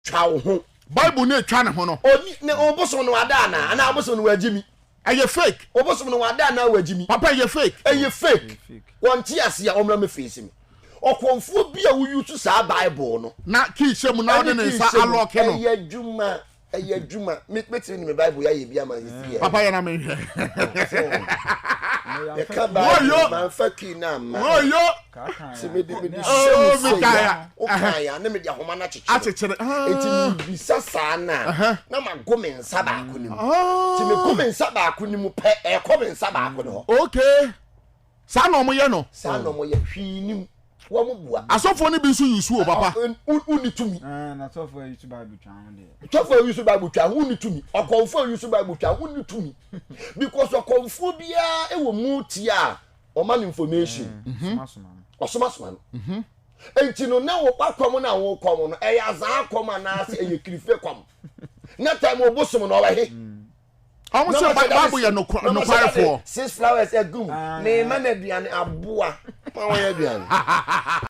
Twa wo ho. Bible no etwa ne ho no. Oni ne obosom no wada anaa? Anaa abosom no wagye mi? Ɛyɛ fake. Obosom no wada anaa wagye mi? Papa ɛyɛ fake. Ɛyɛ fake. Wɔnte ase a ɔmmra me face me. Ɔkɔmfoɔ bi a wo use saa Bible no. Na key hyɛ mu na ɔde ne nsa alɔke no. Ɛyɛ adwuma. Ɛyɛ adwuma. Me mɛtumi de me Bible yɛ ayɛ bi ama sisi yɛ. Papa yɛ na me nhwɛ. Yɛka Bible manfa key na ama. Oyo. Sɛ mede mede hyɛ mu sɛ ya woka ya ne mede ahoma no akyekyere. Akyekyere. Eti mebisa saa na na mago me nsa baako no mu. Ti mego me nsa baako no mu pɛ ɛkɔ me nsa baako no hɔ. Okay. Saa na wɔyɛ no. Saa na wɔyɛ hwee nim wɔn bua. Asɔfoɔ no bi nso yusu o papa. Wonni tumi. Na sɔfoɔ a yusu Bible twa ho deɛ. Sɔfoɔ a yusu Bible twa ho wonni tumi. Ɔkɔmfoɔ a yusu Bible twa ho wonni tumi. Because ɔkɔmfoɔ biara wɔ mu tia a ɔma no information. Ɔsomasoma no. Enti no na wo akɔm no a wokɔm no ɛyɛ azaa kɔm anaasɛ ɛyɛ kirife kɔm. Na time obosom no ɔwɔ he. Ɔmo sɛ Bible yɛ nokwarefoɔ. Six flowers egum. Mema no aduane aboa. Ma wɔyɛ aduane.